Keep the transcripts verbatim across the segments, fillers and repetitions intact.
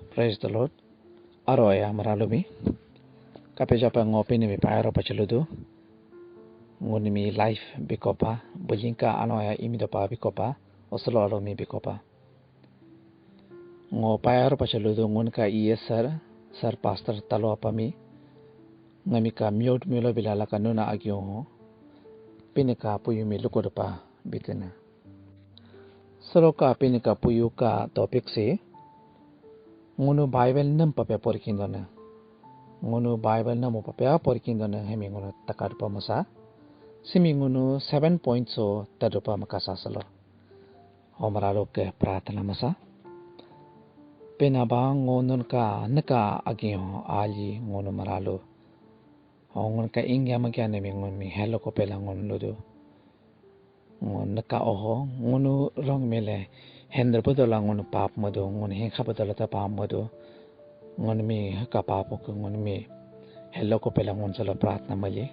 Praise the Lord. Aro ya maralumi. Kape japa ngo Pinii mi payaro pachaludu. Ngunumi life bikopa. Bujinka ano ya imi dopa bikopa. Oslo aro mi bikopa. Ngo payaro pachaludu ngunka E S sir, sir pastor talo apami. Ngamika miot milo bila laka nuna agyo ho. Pinii ka puyu mi luko dopa bitena. Saloka Pinii ka puyu ka topic si, ngunu Bible niimpa pe porikindo ne. Ngunu Bible niimpa pe porikindo ne hemi ngunu takar pa masa. Simi ngunu seven points so tadupa makasa salo. Ho maralo ke pratana masa. Pinii ba ngunun ka niika agi ho ali ngunu maralo. Ho ngun ka ingya magya ne mi ngun mi helo ko pela ngun ludu. Ngun niika oho, ngunu rong mele, hendra bodola ngunu pap madu, ngunu hengkha bodola ta pap madu, ngunu mi haka pap ko ngunu mi, helo ko pela ngun salo pratna mali.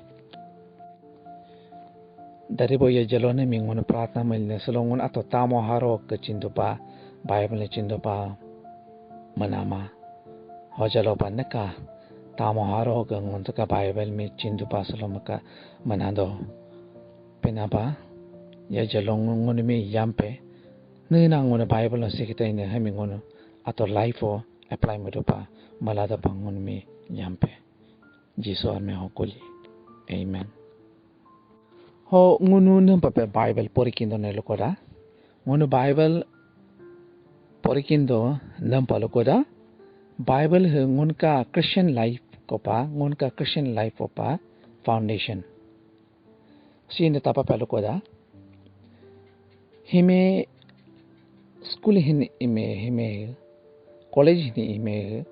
Dari bo ya jalo ne mi ngunu pratna mali ne salo ngun ato tamo haro ke chindupa, Bible ne chindupa, manama. Ho jalo pa niika, tamo haro ke ngun ka Bible mi chindupa salo maka manado. Pinii ba, ya jalo ngun mi yampe. Niina ngunu Bible no sikita ine hemi ngunu ato life o apply mudupa, malada pa ngunu mi yampe. Jisu arme ho kuli. Amen. Ho ngunu niimpa pe Bible porikindo ne lukoda. Ngunu Bible porikindo niimpa lukoda. Bible he ngunka Christian life kopa, ngunka Christian life kopa foundation. Sine tapa pelu koda. Hime school hin ime, hime college hin ime,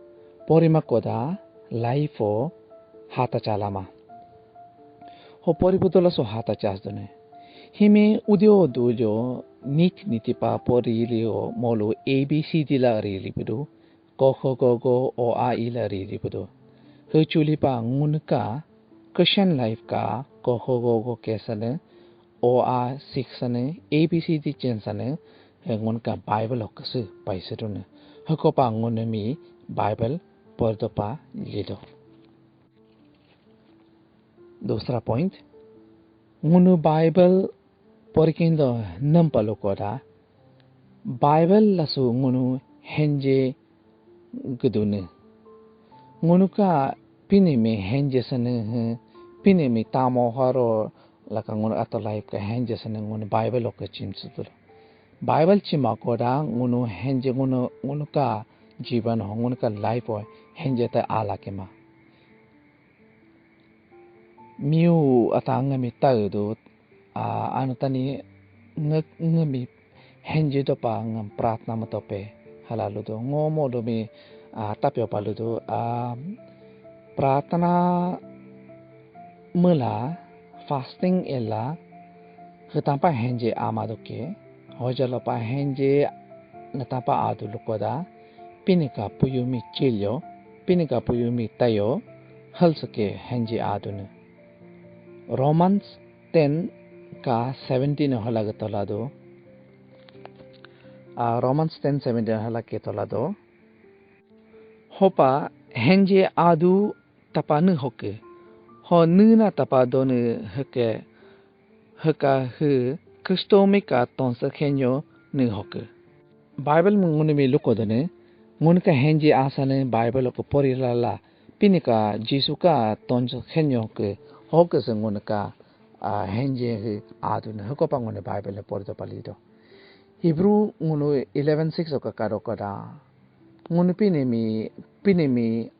porima koda life o hata chalama. Ho pori budola so hata chas done. Hime udio dujo nit niti pa pori li o molu A B C D la ri li budu. Ko kho go go o a i la ri ri budu. Hu chuli pa ngunka Christian life ka ko kho go go ke sane o a sik sane A B C D chen sane he ngunka Bible ok su pai se dune. Hako pa ngunu mi Bible pordo pa lido. Dusra point. Ngunu Bible porikindo niimpa lukoda. Bible lasu ngunu henje gudune. Ngunu ka Pinii mi henje sane he, Pinii mi tamo haro laka ngunu ato life ka henje sane ngunu Bible oke chim sutul. Bible chima koda ngunu henje ngunu, ngunu ka jiban ho ngunu ka life ho henje ta ala kema. Miu ata ngami tau du, a, anu tani nge-, ngami henje dopa ngam pratna matope halalu du. Ngo mo do mi, a, tapio palu du, a, pratna mula fasting ela hetampa henje ama doke. Hojalo pa henje natapa adu lukoda. Pinii ka puyu mi chilyo, Pinii ka puyu mi tayo, halsake henje adune. Romans ten ka seventeen halaga tolado. A, Romans ten seventeen halake tolado. Hopa henje adu tapa nu hoke. Ho nu na tapa done hoke. Haka hu Kristo mi ka tonsa khenyo nu hoke. Bible mu ngunu mi luko done, ngunu ka henje asane Bible ko pori lala, Pinii ka Jisu ka tonsa khenyo ke, hoke se ngunu ka, a, henje hu adune, hako pa ngunu Bible ne pori to palido. Hebrew ngunu eleven six ka kado kada. Ngunu Pinii mi, Pinii mi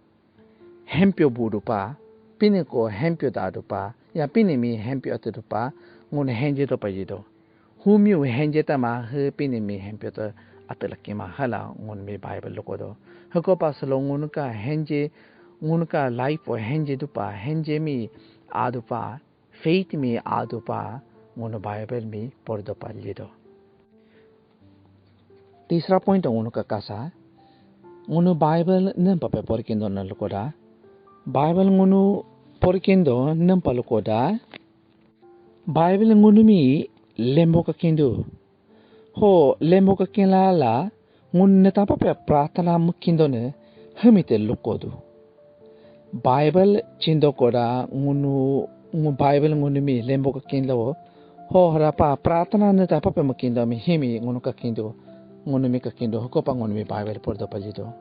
hempyo budu pa, Pinii ko hempyo dadu pa, ya Pinii mi hempyo atu du pa, ngunu henje do pa yido. Hu miu henje tama he Pinii mi hempyo to atu laki ma hala ngunu mi Bible luko do. Hako pa salo ngunu ka henje, ngunu ka life o henje du pa, henje mi adu pa, faith mi adu pa, ngunu Bible mi pordo pa lido. Tisra point ngunu ka kasa, ngunu Bible niimpa pe porikindo na lukoda. Bible ngunu porikindo niimpa lukoda. Bible ngunu mi lembo ka kindu. Ho lembo ka kinlala Ngunu neta papa pratana mukindo ne hemi te lukodu. Bible chindo koda ngunu, ngu Bible ngunumi lembo kakindo. Ho harapa pratana neta papa mukindo mi hemi ngunu kakindo. Ngunumi kakindo, hokopa ngunumi Bible pordo palido.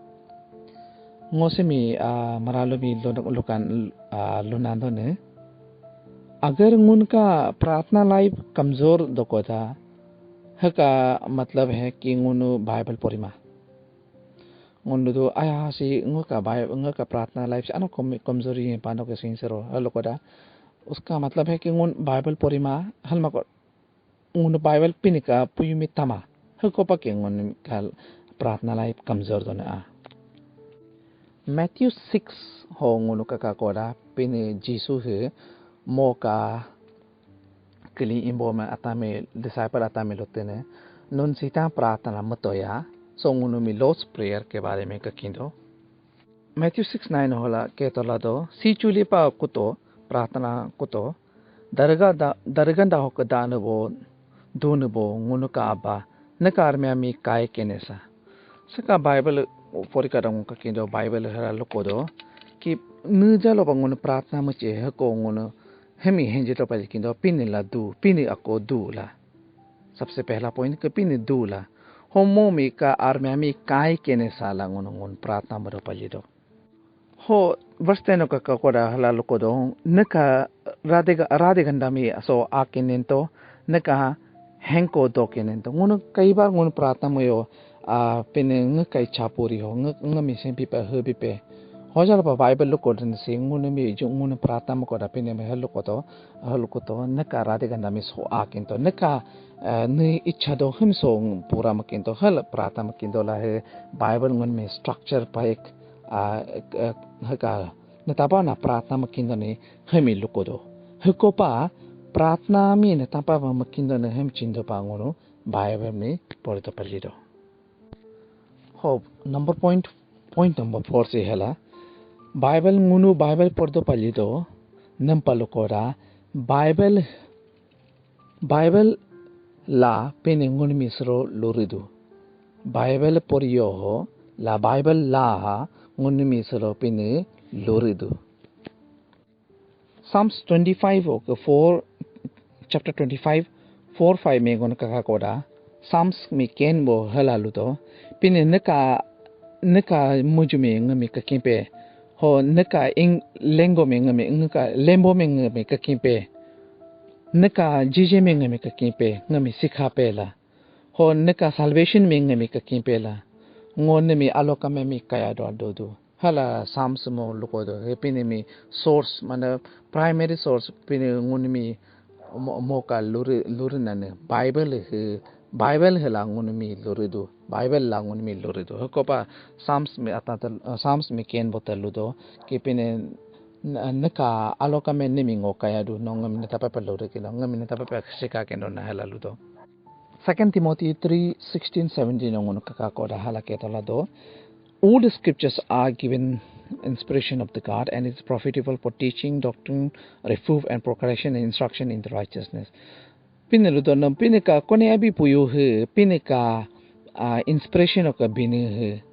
Ngosemi, ah, maralumi lun-, lukan, ah, lunando ne. अगर ngunu ka pratana life kamzor dokoda, haka matlab hai ki ngunu Bible porima. Ngunu do aya si ngu ka Bi-, ngu ka pratana life si ano kom-, kamzori pano ke sincero, halo koda. Uska matlab hai ki ngunu Bible porima, halma ko ngunu Bible pini ka puyumi tama. Hokopa ke ngunu ka pratana life kamzor dona a. Matthew six ho ngunu kaka koda pini Jisu he mo ka kili imbo me atame disciple atame lotene. Nun sita pratana matoya. So ngunumi Lord's Prayer ke bare me kakindo. Matthew six nine hola ke tola do, si chuli pa kuto, pratana kuto, darga da, darga da hok da ne bo, du ne bo, ngunu ka aba, ne ka armya mi kai kene sa. Saka Bible, pori ka dong kakindo Bible hara lukodo, ki nu jalo ba ngunu pratana muche hako ngunu, hemi henje to pa kindo, pini la du, pini ako du la. Sabse pehla point ke pini du la. Homo mi ka armya mi kai kene sala ngunu ngunu pratana mado palido. Ho verse ten ka ka koda hala lukodo, neka rade ga-, rade ganda mi so akinento, neka henko do kinento. Ngunu kai bar ngunu pratana moyo, a, pini nge kai chapuri ho, nge, nge mi sempi pe, hebi pe. Hojalo pa Bible lukodo si, ngunu mi ju ngunu pratana mokoda pini mi hel lukodo, hel lukodo, neka rade ganda mi so akinto, neka, eh, ni icha do him so pura makinto, hel pratana makinto la he Bible ngunu mi structure pa ek, a, ek, ek, heka, netapa na pratana makinto ni hemi lukodo. Hekopa pratana mi netapa makinto ni hem chindo pa ngunu Bible mi porito palido. Ho, number point, point number four si hela. Bible ngunu Bible pordo palido, nampa lukoda, Bible, Bible la pini ngunu mi sro luridu. Bible poriyo ho, la Bible la ha ngunu mi sro pini luridu. Psalms twenty-five, okay, four, chapter twenty-five, four, five me ngunu kaka koda. Psalms mi ken bo hela ludo. Pini neka, neka muju mi ngami kakimpe. Ho neka ing lengo mi ngami, neka lembo mi ngami kakimpe. Neka jije mi ngami kakimpe, ngami sikha pela. Ho neka salvation mi ngami kakimpe la. Ngo nemi aloka me mi kaya do do do. Hala Psalms mo lukodo, he pini mi source, mana primary source, pini ngunu mi mo, mo ka luri, luri nane, Bible he, Bible he la ngunu mi luridu, Bible la ngunu mi luridu. Hekopa Psalms mi atata, uh, Psalms mi ken bota ludo, ki pini n-, neka aloka me nemi ngo kaya du, no ngami netapa pa luri kilo, ngami netapa pa sika kendo na hela ludo. Second Timothy three sixteen seventeen ngunu kaka koda hala ke tola do. All the scriptures are given inspiration of the God and is profitable for teaching, doctrine, reproof, and for correction and instruction in the righteousness. Pini ludo nam pini ka kone abi puyu he, pini ka, ah, inspiration of ka bini he.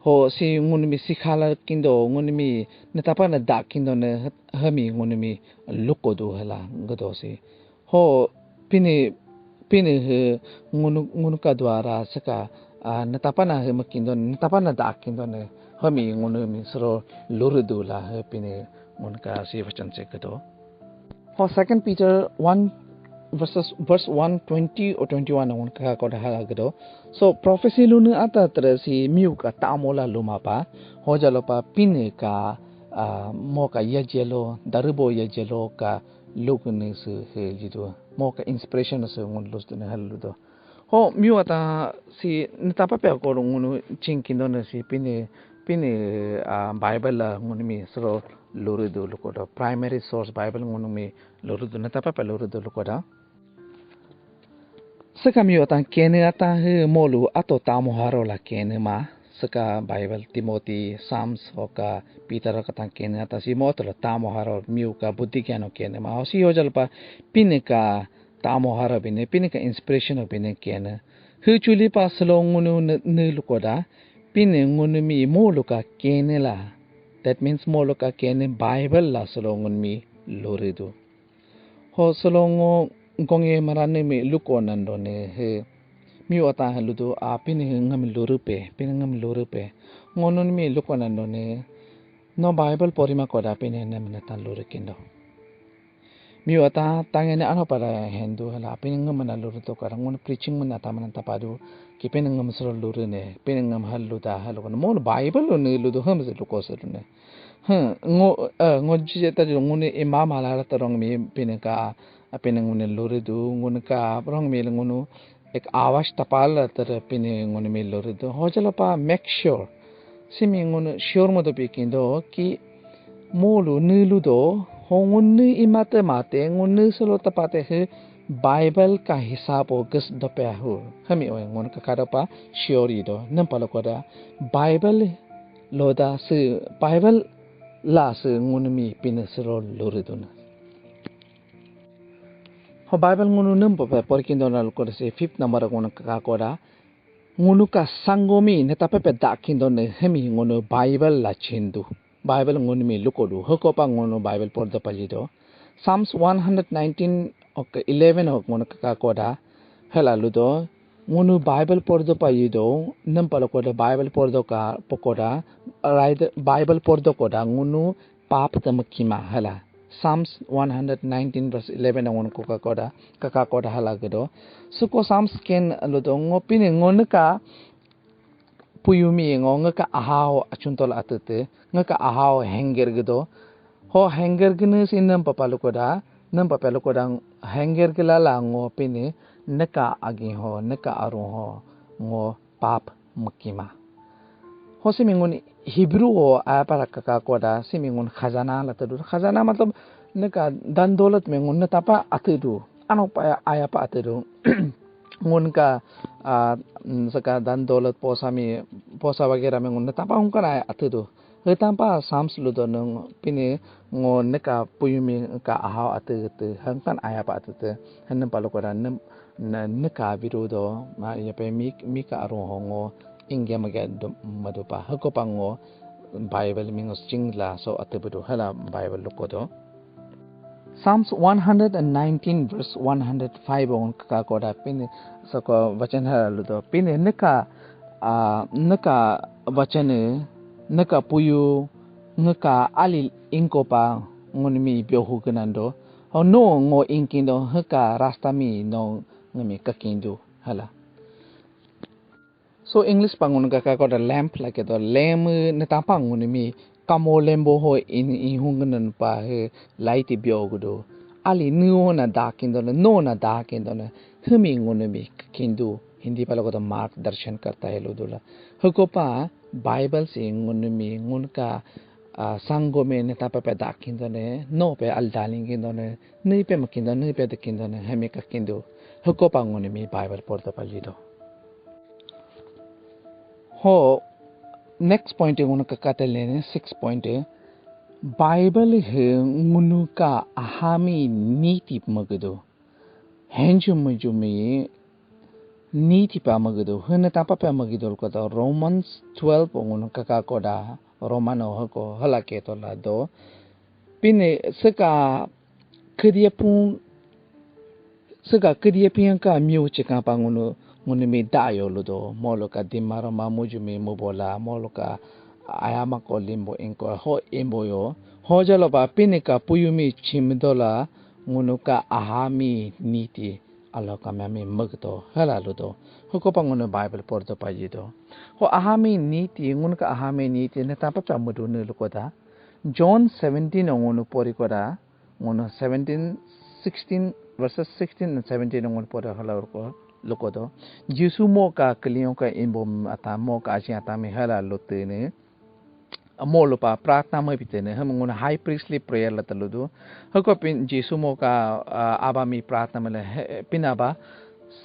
Ho si ngunu mi sikhala kindo, ngunu mi netapa na da kindo ne hami ngunu mi lukodu hela gado si. Ho pini, pini he ngunu, ngunu ka dwara saka, ah, netapa na he makindo, netapa na da kindo ne hami ngunu mi sro luridu la he pini ngunu ka si vachan se gado. Ho Second Peter one verses, verse one twenty or twenty-one ngunu ka koda hala gado. So prophecy lunu ata tra si miu ka tamola luma pa. Hojalo pa pini ka, ah, mo ka yajelo, darubo yajelo ka lukuni su he jidu. Mo ka inspiration su ngun lus dune hal ludo. Ho miu ata si netapa pe ko ngunu chinkindo ne si pini, pini, ah, Bible la ngunu mi sro luridu lukoda. Primary source Bible ngunu mi luridu, netapa pe luridu lukoda. Saka miu ata kene ata he molu ato tamo haro la kene ma. Saka Bible, Timothy, Psalms, hoka Peter ka tang kene ata si mo ato la tamo haro miu ka buddhi gyan ho kene ma. Ho si hojalo pa pini ka tamo haro bini, pini ka inspiration ho bini kene. He chuli pa silo ngunu ne, ne lukoda, Pinii ngunu mi mo luka kene la. That means mo luka kene Bible la silo ngunu mi luridu. Ho silo ngo gonge marane mi luko nando ne he. Mi wata he ludu a Pinii he ngam lurupe, Pinii ngam lurupe. Ngo nunu mi luko nando ne. No Bible porima koda Pinii ne mene tan lurikindo. Mi wata tangene ano para hendu hala Pinii ngam na luru to kara ngunu preaching mena tamana tapadu ki Pinii ngam silo luru ne, Pinii ngam hal luda hal kono. Mo Bible ne ludu ham se luko silo ne. He, ngo, eh, ngo jije ta jo ngunu ima mala ta rong mi Pinii ka, Pinii ngunu luridu, ngunu ka rong mi ngunu ek awas tapal tar Pinii ngunu mi luridu. Ho jalo pa make sure. Simi ngunu sure mo do pikindo ki molu nulu do, ho ngunu imate mate, ngunu silo tapate he Bible ka hisab o ges dope ahu. Hami o ngunu ka kada pa sure do. Nam palo koda Bible loda se Bible la se ngunu mi Pinii silo luriduna. Ho Bible ngunu nempo pe porkindo na lukoda se fifth number ngunu ka koda. Ngunu ka sango mi ne tape pe da kindo ne hemi ngunu Bible la chindu. Bible ngunu mi lukodu. Hoko pa ngunu Bible pordo palido. Psalms one hundred nineteen ok eleven ok ngunu ka koda. Hela ludo. Ngunu Bible pordo palido. Nem palo koda Bible pordo ka pokoda. Right, Bible pordo koda ngunu pap te makima hala. Psalms one hundred nineteen verse eleven ngunu ka koda, ka koda hala gedo. Suko Psalms ken ludo ngo Pinii ngo neka puyumi ngo ngeka ahao achunto la atete, ngeka ahao henger gedo. Ho henger gene si nem papa lukoda, nem papa lukoda henger gelala ngo Pinii neka agi ho, neka aru ho ngo pap makima. Ho simi ngunu Hebrew ho aya para ka koda simi ngunu khazana la tadu. Khazana matlab neka dan dolat mi ngunu tapa atadu. Ano pa aya pa atadu. Ngunu ka, ah, mm, saka dan dolat posa mi, posa wagera mi ngunu tapa ungkan aya atadu. He tampa Psalms ludo nung Pinii ngo neka puyumi ka ahao ate te hangkan aya pa ate te. Hanem palo koda nem, ne, neka biru do ma ya pe mi, mi ka aru ho ngo ingge mage do madupa. Hako pa ngo Bible mi ngo singla so ate bedu hala Bible lukodo. Psalms one hundred nineteen verse one hundred five on ka koda Pinii soko vachan hala ludo. Pinii neka, ah, neka vachan, neka puyu, neka ali inko pa ngunu mi biohu kenando. Ho no ngo inkindo heka rasta mi no ngami kakindo hala. So English pa ngunu ka koda lamp la kedo lamp ne tampa ngunu mi kamo lembo ho in, in hunganan pa he light biogudo. Ali nu ho na da kindo na no na da kindo na hemi ngunu mi kindo Hindi palo koda margdarshan karta hai ludula. Hako pa Bible si ngunu mi ngunu ka, ah, sango mi ne tapa pe da kindo ne, no pe al daling kindo ne, ni pe makindo, ni pe da kindo ne, hemi ka kindo. Hako pa ngunu mi Bible pordo palido. Ho, next point ngunu ka katelene, six point. Bible he ngunu ka ahami niti magdo. Henju mujumi niti pa magdo. Hene tapa pa magdo koda Romans twelve ngunu ka koda. Romano hako hala keto la do. Pinii seka kedia pun seka kedia pian ka miu cheka pa ngunu ngunu mi dayo ludo. Molo ka dimaro ma muju mi mubola. Molo ka ayama ko limbo inko ho imbo yo. Ho jalo pa Pinii ka puyu mi chimdola ngunu ka ahami niti alo ka mi magdo hala ludo. Hako pa ngunu Bible pordo pa yido. Ho ahami niti ngunu ka ahami niti ne tapa pa mudu ne lukoda. John seventeen ngunu pori koda. Ngunu seventeen, sixteen, verses sixteen and seventeen ngunu pori hala lukodo. Jisu mo ka kelion ka imbo ata mo ka aji ata mi hala lutene. Molu pa pratna ma pitene, hem ngunu high priestly prayer la taludu. Hako Pinii Jisu mo ka, ah, Aba mi pratna ma le, he, Pinii Aba,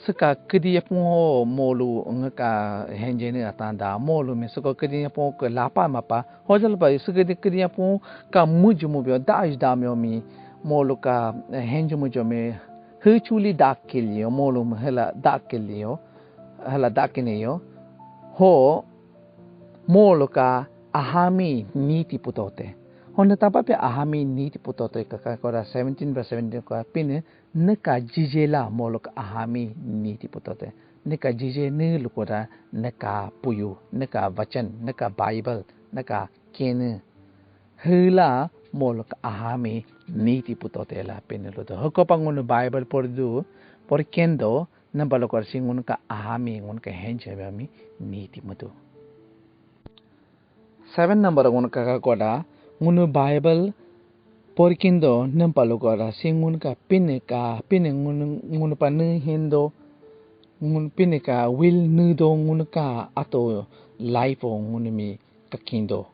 seka kedi ya pun ho molu ngeka henjene atanda, molu mi seko kedi ya pun ke lapa mapa, ho jalo pa seka kedi ya pun ka muju mu bio, da ij da mio mi, molu ka, eh, henju mujo mi, he chuli da kelio, molu mi hela da kelio. Hala dakine yo. Ho molo ka ahami niti putote. Honda tapa pe ahami niti putote ka ka kora seventeen verse seventeen ka Pinii neka jije la molo ka ahami niti putote. Neka jije ne lukoda neka puyu, neka vachan, neka Bible, neka kene. Hela molo ka ahami niti putote la Pinii ludo. Hoko pa ngunu Bible pordu, porkendo, nambalo korsi ngunu ka ahami, ngunu ka henche mi niti mutu. Seven number ngunu ka ka koda, ngunu Bible porkindo nambalo koda, si ngunu ka Pinii ka, Pinii ngunu, ngunu pa ne hendo, ngunu Pinii ka will ne do ngunu ka ato life o ngunu mi kakindo.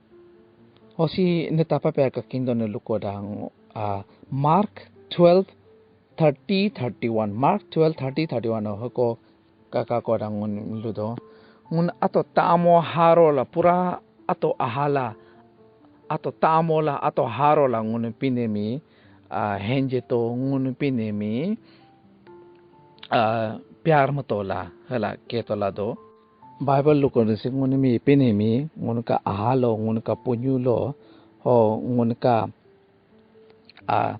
Hosi ne tapa pe kakindo ne lukoda, uh, Mark twelve thirty thirty-one. Mark twelve thirty thirty-one o hoko kaka koda ngunu ludo. Ngunu ato tamo haro la pura ato ahala. Ato tamo la ato haro la ngunu Pinii mi, uh, henje to ngunu Pinii mi, uh, pyar mato la hala keto la do. Bible lukoda si ngunu mi Pinii mi, ngunu ka ahalo, ngunu ka punyulo, ho ngunu ka, a,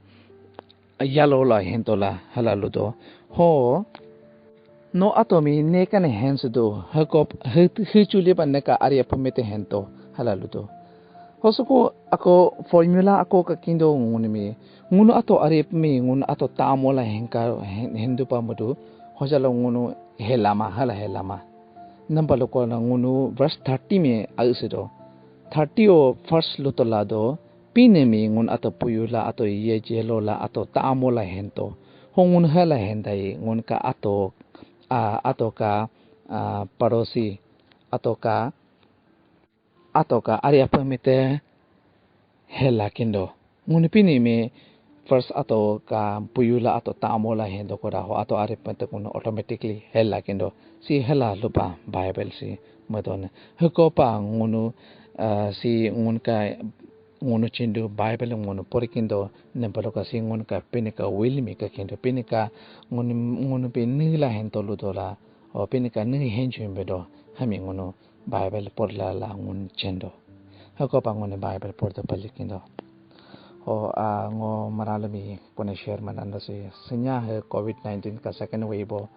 yalo la hento la hala ludo. Ho, no ato mi neka ne hensu do, hekop, he, he chuli pa neka ari apumete hento hala ludo. Hosuko ako formula ako kakindo ngunu mi, ngunu ato ari mi, ngunu ato tamo la henka, hen, hendu pa mudu, hojalo ngunu helama, hala helama. Nambalo koda ngunu verse thirty mi ausido. Thirty o first luto lado, Pinii mi ngunu ato puyu la, ato ye jelo la, ato tamo la hento. Ho ngunu hala hendai, ngunu ka ato, a, ato ka, a, parosi, ato ka, ato ka ari apumete hela kindo. Ngunu Pinii mi first ato ka puyu la ato tamo la hendo koda ho ato ari apumete ngunu automatically hela kindo. Si hela lupa Bible si medone. Heko pa ngunu, uh, si ngunu ka ngunu chindu Bible ngunu porkindo nembalo ka si ngunu ka Pinii ka will mi kakindo Pinii ka ngunu, ngunu Pinii la hento ludo la. O Pinii ka ne henju bedo hami ngunu Bible porla la ngunu chendo. Hako pa ngunu Bible pordo palikindo. Ho, a, ngo maralo mi kone share manando si senya he covid nineteen ka second wave bo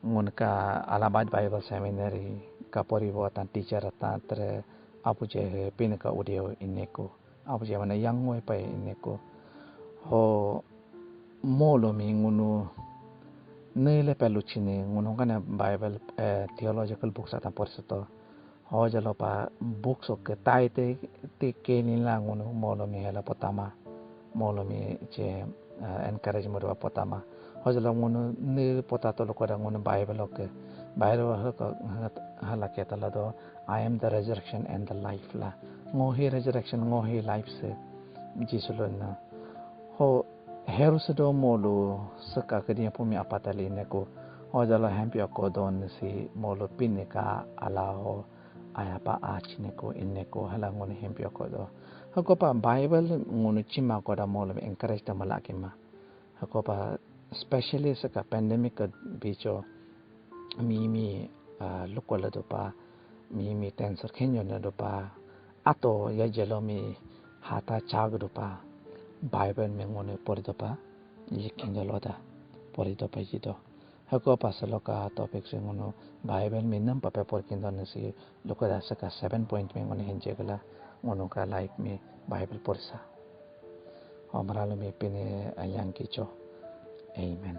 ngunu ka Allahabad Bible Seminary ka pori bo atan teacher atan tre apuje he Pinii ka audio ineko. Apuje mana yang ngoi pa ineko. Ho molo mi ngunu ne le pelu chine ngunu kana Bible, eh, theological books atan porseto. Hojalo pa books o ke tai te, te ke ni la ngunu molo mi hela potama. Molo mi che, eh, encourage mo potama. Hojalo ngunu ne potato lo koda ngunu Bible o ke. Bible o ke hala ke tala do, "I am the resurrection and the life" la. Ngo hi resurrection, ngo hi life se. Jisu lo na. Ho heru se do molo seka ke dia pumi apatali neko. Hojalo hempi ako don si molo Pinii ka ala ho aya pa ach neko ineko hala ngunu hempi ako do. Hako pa Bible ngunu chima koda molo encourage ta malaki ma. Hako pa specially seka pandemic ka bicho mi mi, ah, lukola do pa mi mi tensor kenyo na do pa ato ya jelo mi hata chag do pa Bible mi ngunu pori do pa yi kenyo loda pori do pa yi do. Hako pa saloka topic se ngunu Bible mi nam pa pe porkindo ne si lukoda seka seven point mi ngunu henje gala ngunu ka life mi Bible porsa. Ho maralo mi Pinii ayang kicho. Amen.